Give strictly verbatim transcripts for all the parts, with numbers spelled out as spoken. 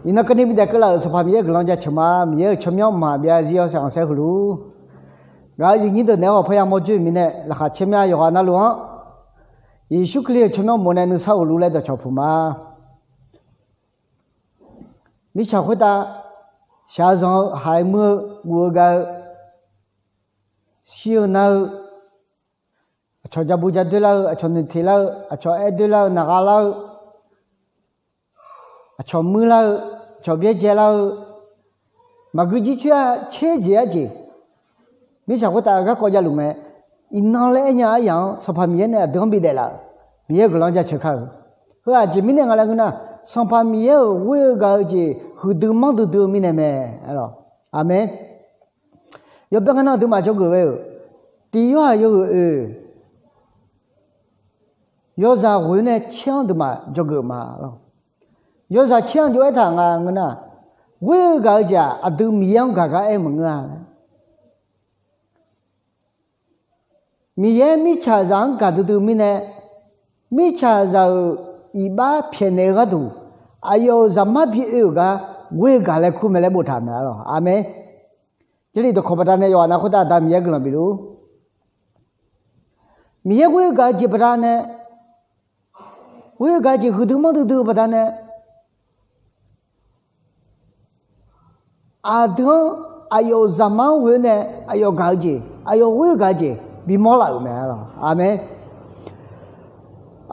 Iqnan keuvni bidaef keuvlaf-euq Sanqpaq Miqyaer-euq guiqlanq jaceuq ma. Miqyaer-euq tsawrmyanr maqbyav zir-awr saef khanqsaer huiq luf-ur. Ngaq-euq aqyuif nyir deuq naeq-aer ghawqpaer yamawr joer-eu mirnae, laqkhaq caer mya yawqghaq navluf-anr Yeqsur Kali-euq tsawrmyanr mof nae nuisar uq luf laer dawqcawq puq ma. Mirtsaq khoertav shaqzanq-eu, haiq muir-eu, guv-eu gav-eu, shir-eu nar-eu, aqcawq ja bu ja doer lar-eu, aqcawq noeqteq lar-eu, aqcawq aer doer lar-eu, naqgha lar-eu, aqcawq muir lar-eu, aqcawq byaerdzae lar-eu, maqgui jircoer-a, caer jeq-a jeq, mirtsaq khoertav garkawv javluf mae. Iqnan laer aernya aryaq-anr Sanqpaq Miqyaer nae aqdui-anr bidaef laf-euq Miqyaer-euq guiqlanq jaceuq kar-eu. Heu aqjeq mirnae nga laer ngeur nar, Sanqpaq Miqyaer-euq ghoer-eu gaq-eu jeq huiqdui manrdui dui-eu mirnae mae. Aqmeq. Yawbae ngae nan aqduimaf dzawgeuf ghae-euq tiq yorhaq yawhuiq oeq yawzaq ghoeq nae caer-anr duimaf dzawgeuf ma lawq. Yawzaq caer-anr jov-aer taq nga ngeur nar, ghoer-eu gaq-eu jeq-aq aqdui Miqyaer-anr gaq gar aer-eu maqngeur-a. Miqyaer mirtsaqzaq-anr gaqdui dui mirnae, mirtsaqzaq-euq iqbax pyaeqnaeq-eu gharduq, aqyawf-euq zaqmar bi oe-euq gar ghoer-eu gaq laer kur mae laer boftaq mae lawq. Aqmeq. Jarlif dawqkawq baqdanae yawqghaq nav khoertav Aqda Miqyaer guiqlanq bif luf-ur. Miqyaer ghoer-eu gaq-eu jeq baqdanae, ghoer-eu gaq-eu jeq huiqdui manrdui dui-eu baqdanae, aqdui-anr aqyawf-euq zaqmar-anr ghoe-awr nae aqyawf gaq-eu jeq, aqyawf ghoer-eu gaq-eu jeq bimawr laf-euq mae lawq. Aqmeq.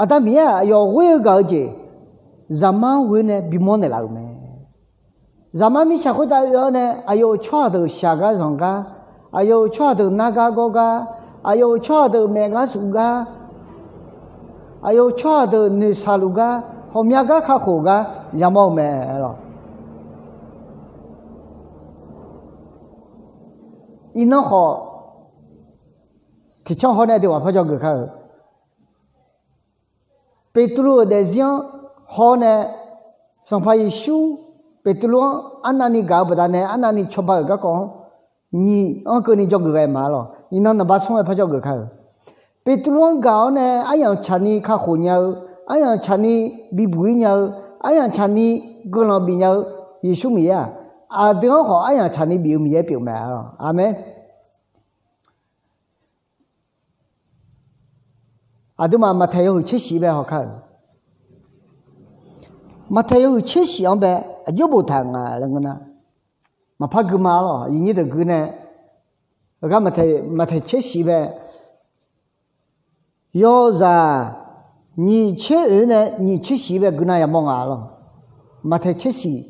Aqda Miqyaer-aq aqyawf ghoer-eu gaq-eu jeq zaqmar-anr ghoe-awr nae bimawr naeqlaf-euq mae. Zaqmar mirtsaq khoertav oe-awr nae aqyawf-euq tsawrhaq deuq shaq gar zanq gar, aqyawf-euq tsawrhaq deuq nar gar gawr gar, aqyawf-euq tsawrhaq deuq maef gar suf gar, aqyawf-euq tsawrhaq deuq noeqshaq luf gar, ghawqmya gar kakhof gar yamawr-eu mae lawq. Iqnan khawf, tiqcanr hawr nae aqduimaf par dzawgeuf kar-eu Beqtuvluv-euq daefzir-anr haw-awr nae, Sanqpaq Yeqsur Beqtuvluv-anr arnavni gaq-eu baqdanae, arnavni cawba-euq garkawv-anr nyiq-anr keuvni dzawgeuf ghae ma lawq. Iqnan naqba smr-aer par dzawgeuf kar-eu, Beqtuvluv-anr gaq-awr nae aryamq tsaqni kakhof nya-eu, aryamq tsaqni bibuq-ir nya-eu, aryamq tsaqni guiqlanq bif nya-eu Yeqsur Miqyaer-aq, aqdui-anr khawf aryamq tsaqni bif-eu Miqyaer pyeuf mae lawq. Aqmeq. Aqduimaf Maqtaeq yawhuiq tser shif bae haw kar-euq. Maqtaeq yawhuiq tser shif-anr bae aqjox boftaq nga laer ngeur nar, maqpar gui ma lawq. Aqyuif nyir deuq gui nae, heugar Maqtaeq, Maqtaeq tser shif bae, yawzaq nyiq tser oeq nae nyiq tser shif bae gui nar yamawr nga lawq. Maqtaeq tser shif,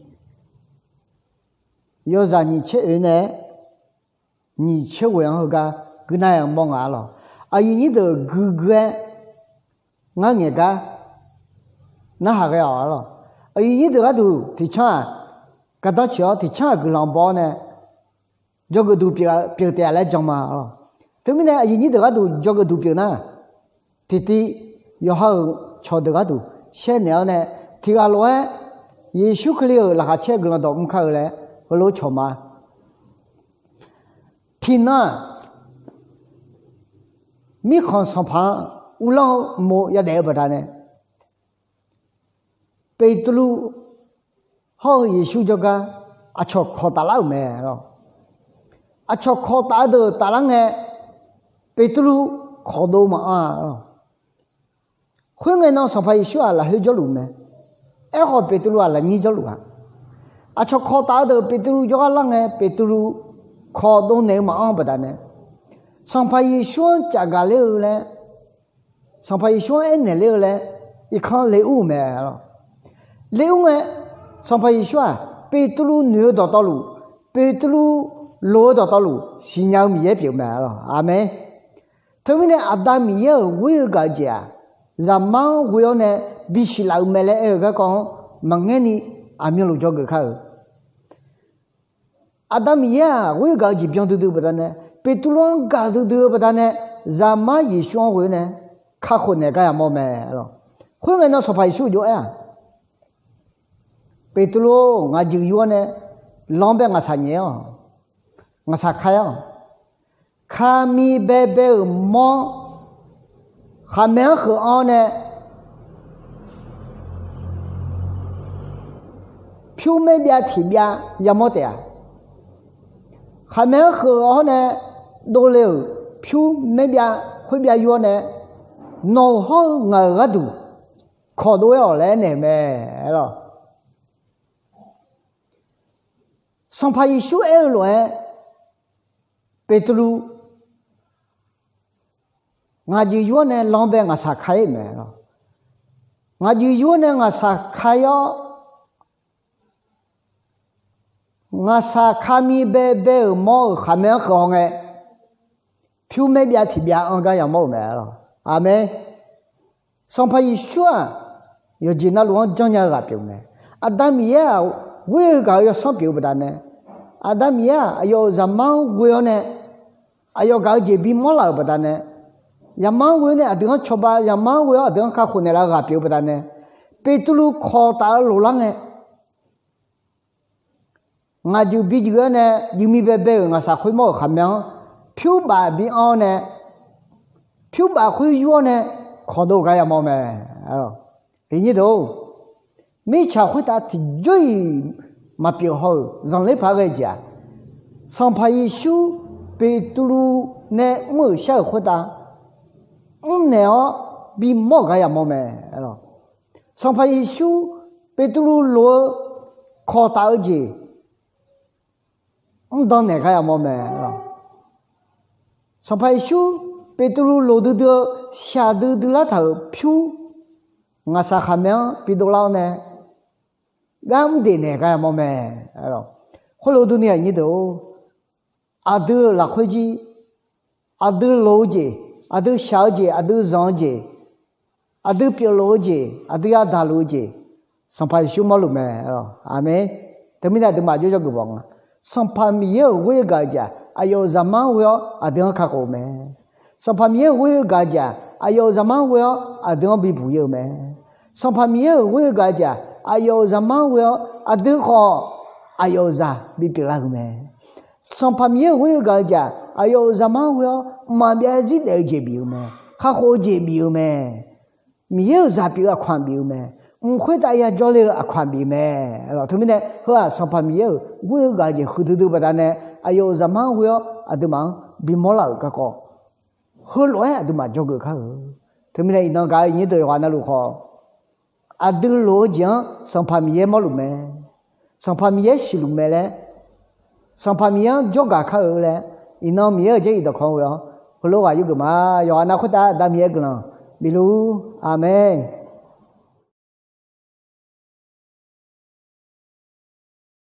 yawzaq nyiq tser oeq nae nyiq tser ghoeq-anr heugar gui nar yamawr nga lawq. Aqyuif nyir deuq gui gui-aer ngar ngaeq gar narhaq ghae-awq lawq. Aqyuif nyir deuq gharduq tiqcanr-aq, gardanr coeq-awr tiqcanr-aq guiqlanq baw-awr nae dzawgeuf duq pyeuf taef-a laer jan ma lawq. Teumirnae aqyuif nyir deuq gharduq dzawgeuf duq pyeuf nar, tiqtiv yawqha-euq cawqdeuq gharduq shaer naeq-awr nae, tiq ghaq lof-aer Yeqsur Kali-euq laqkhaq caer guiqlanq dawq mr kar-eu laer heulof cawq ma. Tiqnan-aq, mirkhanq sanqpaq-anr uvlanr-eu uqmov yadaef-eu baqdanae, Beqtuvluv hawr-eu Yeqsur jawrgar aqcawq kawq taflar-euq mae lawq. Aqcawq kawq taf-eu deuq taflar ngae, Beqtuvluv kawqdov maqanr-a lawq. Khoerngae nan Sanqpaq Yeqsur-aq lafkhoer jawrluf mae. Aerkhawf Beqtuvluv-aq lafnyir jawrluf-a. Aqcawq kawq taf-eu deuq Beqtuvluv jawrgar lar ngae, Beqtuvluv kawqdov naeq-eu maqanr-eu baqdanae, Sanqpaq Yeqsur-anr cafgaq ler-eu laer, Sanqpaq Yeqsur-anr aernaeq ler-eu laer irkanr le ur-euq mae lawq. Le ur ngae, Sanqpaq Yeqsur-aq Beqtuvluv noeq-eu dawqtawvluf, Beqtuvluv loq-eu dawqtawvluf siqnya-eu Miqyaer pyeuf mae lawq. Aqmeq. Teumirnae Aqda Miqyaer-euq ghoer-eu gaq-eu jeq-aq, Zaqmar-anr ghoe-awr nae bisiq laf-eu mae laer aer-eu garkawv-anr maqngaer ni aqmyanluf dzawgeuf kar-eu. Aqda Miqyaer-aq ghoer-eu gaq-eu jeq byan duidui-eu baqdanae, Beqtuvluv-anr gaq duidui-eu baqdanae, Zaqmar Yeqsur-anr ghoe-awr nae kakhof naeq gar yamawr mae lawq. Khoerngae nan Sanqpaq Yeqsur jov-aer-aq, Beqtuvluv-or, ngaq juif yur-awr nae lanr bae ngaqshaq nyaef-awq. Ngaqshaq ka-awq. Kamiq baebae-euq mawr khaqmae-anr kheuq anr-awr nae, pyur maer byav tiq byav yamawr taef-a. Khaqmae-anr kheuf-eu hawr nae dovle-euq pyur maer byav khoer byav yur-awr nae, nawq-euq hawr-eu ngaq-euq gharduq kawqdov-aer-awq laer aernaeq-euq mae. Aerlawq, Sanqpaq Yeqsur aer-eu lof-aer, Beqtuvluv, ngaq juif yur-awr nae lanbae ngaqshaq ka-ir-euq mae. Ngaq juif yur-awr nae ngaqshaq ka-ir-awr, ngaqshaq ka mi baebae-euq mawr-euq khaqmae-anr kheuf hawngae, pyur maer byav tiq byav anr gar yamawr-euq mae. Aqmeq. Sanqpaq Yeqsur-aq, yawqjeq navluf-anr janrnya-eu ghaq pyeuf-eu mae. Aqda Miqyaer-aq, ghoer-eu gaq-eu yawsanr pyeuf-eu baqdanae, Aqda Miqyaer-aq, aqyawf-euq zaqmar-anr ghoe-awr nae, aqyawf gaq-eu jeq bimawr laf-euq baqdanae, zaqmar-anr ghoe-awr nae aqdui-anr cawba, zaqmar-anr ghoe-awr aqdui-anr kakhof naeqlaf-eu ghaq pyeuf-eu baqdanae, Beqtuvluv kawq taf-eu lof lar ngae, ngaq juif bi juif-aer nae, juif mi baebae-euq ngaqshaq khoermawr-euq khaqmae-anr pyur baf bi anr-awr nae, pyur baf khoer yur-awr nae kawqdov gar yamawr mae. Iqnyir deuq-or, mirtsaq khoertav tiqjawr-iq maqpyeuf haw-euq zanqler paq-aer ghae jeq-aq, Sanqpaq Yeqsur Beqtuvluv nae mr-euq shar-euq khoertav mrnaeq-awr bimawr-euq gar yamawr mae. Sanqpaq Yeqsur Beqtuvluv lof-eu kawq taf-eu jeq mr dan naeq gar yamawr mae. Sanqpaq Yeqsur Beqtuvluv loq duidui-eu shaqdui dui lar taq-euq pyur ngaqshaq khaqmae-anr bidov lar-awr nae gar mr deq naeq gar yamawr mae. Khoerlof durni aqnyir deuq-or, aqdui-euq lafkhoer jir, aqdui loq-eu jeq, aqdui shaq-eu jeq, aqdui zanq-eu jeq, aqdui pyeufluf-eu jeq, aqdui yadaq luf-eu jeq, Sanqpaq Yeqsur mawrluf mae. Aqmeq. Teumirnae aqduimaf jawrjawr geuf bawq nga. Sanqpaq Miqyaer-euq ghoer-eu gaq-eu jeq-aq, aqyawf-euq zaqmar-anr ghoe-awr aqdui-anr kakhof-eu mae. Sanqpaq Miqyaer-euq ghoer-eu gaq-eu jeq-aq, aqyawf-euq zaqmar-anr ghoe-awr aqdui-anr bibuq-ir-eu mae. Sanqpaq Miqyaer-euq ghoer-eu gaq-eu jeq-aq, aqyawf-euq zaqmar-anr ghoe-awr aqdui khawf aqyawf-euq zaq bipyeuf lar-eu mae. Sanqpaq Miqyaer-euq ghoer-eu gaq-eu jeq-aq, aqyawf-euq zaqmar-anr ghoe-awr mqmaq byav zarzir daef-eu jeq bif-eu mae. Kakhof-eu jeq bif-eu mae. Miqyaer-euq zaq pyeuf-eu aqkawq-anr bif-eu mae. Mq khoertav yajawr le-eu aqkawq-anr bif mae. Teumirnae heu-aq Sanqpaq Miqyaer-euq ghoer-eu gaq-eu jeq huiqdui dui baqdanae, aqyawf-euq zaqmar-anr ghoe-awr aqduimaf-anr bimawr laf-euq garkawv, heulof-aer aqduimaf jawrgeuf kar-eu. Teumirnae iqnan gaq-eu iqnyir deuq yawqghaq navluf khawf, aqdui loq-eu jeq-anr Sanqpaq Miqyaer mawrluf mae. Sanqpaq Miqyaer siqluf mae laer, Sanqpaq Miqyaer-anr jawrgaq kar-eu laer, iqnan Miqyaer-euq jarlif dawqkawq-anr ghoe-awr heulof ghaq yurgeuf ma. Yawqghaq nav khoertav Aqda Miqyaer guiqlanq bifluf-ur. Aqmeq.